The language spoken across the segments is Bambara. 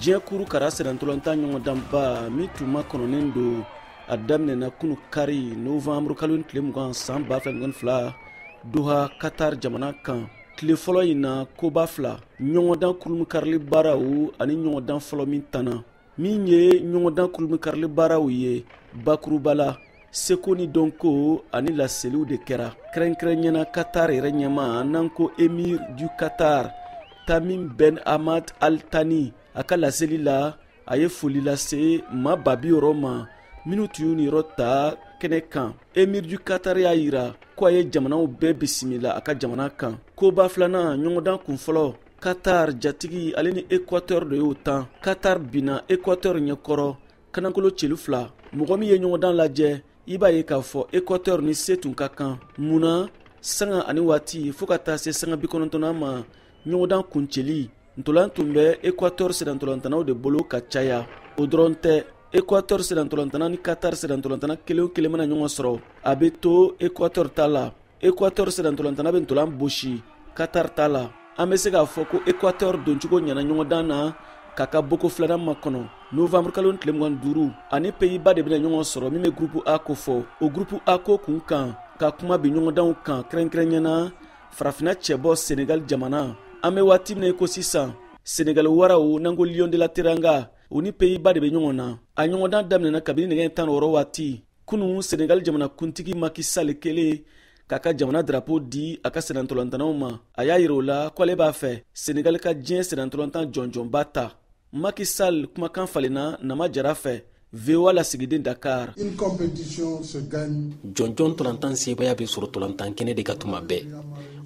Diɲɛ kuru kara sennantolatan ɲɔgɔndanba min tun makɔnɔnen don, a daminɛna kunu kari novanburu kalo tile 20 san 2022 Doha, Qatar jamana kan. Tile fɔlɔ in na, koba fila: ɲɔgɔndan kurunbonkarili baaraw ani ɲɔgɔndan fɔlɔ min tanna. Min ye ɲɔgɔndan kurunbonkarili baaraw ye, bakuruba la, seko ni dɔnko ani laseliw de kɛra, kɛrɛnkɛrɛnyana Qatar yɛrɛ ɲɛma, n'an ko Émir du Qatar Tamim Ben Ahmad Al Thani. A ka laseli la, a ye foli lase maa 60 000 ma minnu tun y'u niyɔrɔ ta kɛnɛ kan. Émir du Qatar y'a yira ko a ye jamanaw bɛɛ bisimila a ka jamana kan. Koba filanan, ɲɔgɔndan kun fɔlɔ, Qatar jatigi, ale ni Équateur de y'o tan. Qatar binna Équateur ɲɛkɔrɔ kanankolo celu 2. Mɔgɔ min ye ɲɔgɔndan lajɛ, i b'a ye k'a fɔ Équateur ni se tun ka kan. Munna sanga ani waati fɔɔ ka taa se sanga 90nan ma, ɲɔgɔndan kunceli, ntolan tun bɛ Équateur sennantolantanaw de bolo ka caya. O dɔrɔn tɛ, Équateur sennantolantana ni Qatar sennantolantana kelen o kelen mana ɲɔgɔn sɔrɔ, a bɛ to Équateur ta la. Équateur sennantolantana bɛ ntolan bosi Qatar ta la. An bɛ se k'a fɔ ko Équateur doncogo ɲɛna ɲɔgɔndan na k'a ka boko filanan makɔnɔ. Novanburu kalo tile 25, ani Pays-Bas de bɛna ɲɔgɔn sɔrɔ min bɛ groupe A ko fɔ. O groupe A ko kun kan ka kuma bi ɲɔgɔndanw kan, kɛrɛnkɛrɛnyana Farafinna cɛbɔ Senegal jamana. An bɛ waati min na i ko sisan, Senegal waraw, n'an ko Lion de la Teranga, u ni Pays-Bas de bɛ ɲɔgɔn na. A ɲɔgɔndan daminɛna kabini nɛgɛ 16 waati kunun. Senegal jamana kuntigi Macky Sall kelen k'a ka jamana drapeau di a ka sennantolantanaw ma, a y'a yira o la ko ale b'a fɛ Senegal ka diɲɛ sennantolantan jɔnjɔnba ta. Macky Sall kumakan falenna Nama Jara fɛ, VOA lasigiden Dakar. Jɔnjɔn tolantan sebaya bɛ sɔrɔ tolantan kɛnɛ de ka tuma bɛɛ,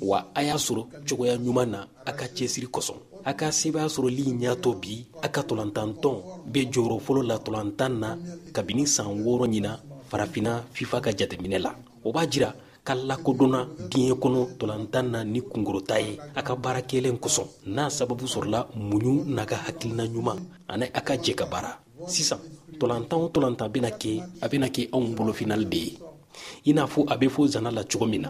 wa a y'a sɔrɔ cogoya ɲuman na a ka cɛsiri kosɔn. A ka sebaya sɔrɔli in y'a to bi a ka tolantantɔn bɛ jɔyɔrɔ fɔlɔ la tolantan na kabini san 6 ɲina Farafinna FIFA ka jateminɛ la. O b'a jira ka lakodɔnna diɲɛ kɔnɔ tolantan na ni kunkɔrɔta ye a ka baara kɛlen kosɔn, n'a sababu sɔrɔla muɲu n'a ka hakilina ɲuman ani a ka jɛ ka baara. Sisan, tolantan o tolantan bɛna kɛ, a bɛna kɛ anw bolo finali de ye, i n'a fɔ a bɛ fɔ zana la cogo min na.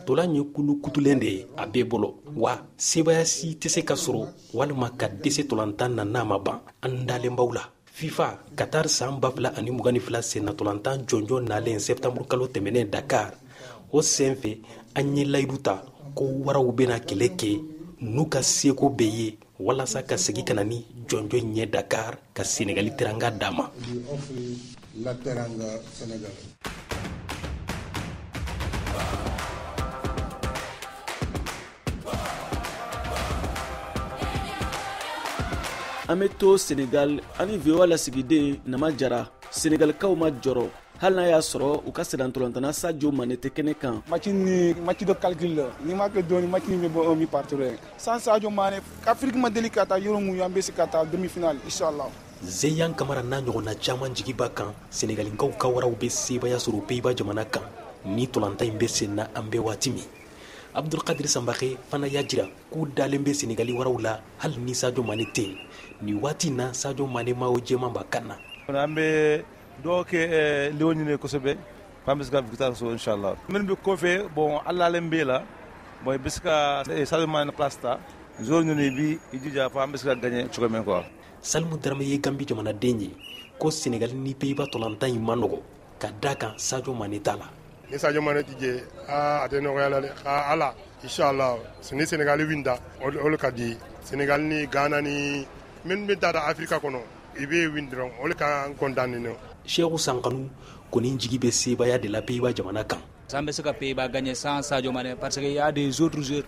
Tolan ye kulu kutulen de ye a bɛɛ bolo, wa sebaya si tɛ se ka sɔrɔ walima ka dɛsɛ tolantan na n'a ma ban. An dalen b'aw la. FIFA Qatar san 2022 senna tolantan jɔnjɔn nalen sɛptanburu kalo tɛmɛnen Dakar, o sen fɛ an ye layidu ta ko waraw bɛna kɛlɛ kɛ n'u ka seko bɛɛ ye walasa ka segin ka na ni jɔnjɔn ɲɛ Dakar, ka Senegali teranga d'a ma. La teranga sénégalaise. An bɛ to Senegal ani VOA lasigiden Nama Jara. Senegalikaw ma jɔrɔ hali n'a y'a sɔrɔ u ka sennantolantana Sadio Mane tɛ kɛnɛ kan. Match ni match de calcul la, n'i m'a kɛ dɔɔni, match ni bɛ bɔ un but partout ye. Sans Sadio Mane, Afrique ma deli ka taa yɔrɔ mun, an bɛ se ka taa demi finale inchallah. Zeyan Kamara n'a ɲɔgɔnna caman jigi b'a kan Senegalikaw ka waraw bɛ sebaya sɔrɔ Pays-Bas jamana kan ni tolantan in bɛ sen na an bɛ waati min. Abdulkadir Sanbake fana y'a jira k'u dalen bɛ Senegali waraw la hali ni Sadio Mane tɛ yen. Nin waati in na, Sadio Mane maillot jɛman b'a kan na. An bɛ dɔw kɛ Lions ɲini kosɛbɛ k'an bɛ se ka victoire sɔrɔ inchallah. Minnu bɛ kɔfɛ, bon, Ala alen b'e la, bon, i bɛ se ka Sadio Mane place ta. Joueur ninnu, i b'i jija fo an bɛ se ka gagner cogo min quoi. Salimu Darame ye Gambi jamanaden ye, ko Senegali ni Pays-Bas tolantan in man nɔgɔ ka da kan Sadio Mane t'a la. Ni Sadio Mane ti je, a tɛ nɔgɔya la dɛ. Ala inshallah, ni Senegali winda, o le ka di. Senegali ni Ghana ni minnu bɛ taa Afrika kɔnɔ, i bɛ win dɔrɔn, o le ka n content ni. Seku Sankanu kɔni jigi bɛ sebaya de la Pays-Bas jamana kan. An bɛ se ka Pays-Bas gagner sans Sadio Mane parce que il y a des autres joueurs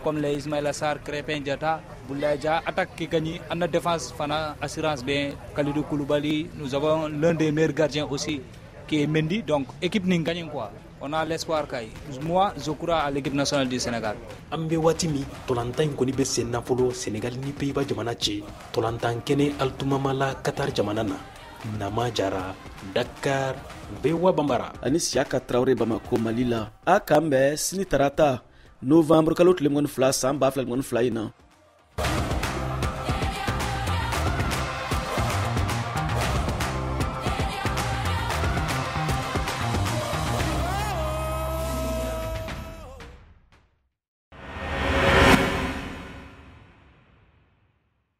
comme les Ismaïla Sarr, Crépin Diatta, Boulaye Dia, attaque qui gagne, en défense fana assurance bien Kalidou Koulibaly, nous avons l'un des meilleurs gardiens aussi qui est Mendy, donc équipe ni gagne quoi. On a l'espoir kay. Moi, je crois à l'équipe nationale du Sénégal. An bɛ waati min, tolantan in kɔni bɛ sen na fɔlɔ Senegal ni Pays-Bas jamana cɛ, tolantan kɛnɛ Al Thumama la, Qatar jamana na. Nama Jara, Dakar, VOA Bambara. Ani Siyaka Tarawele, Bamako, Mali la. A k'an bɛn sini tarata, novembre kalo tile 22 san 2022 in na.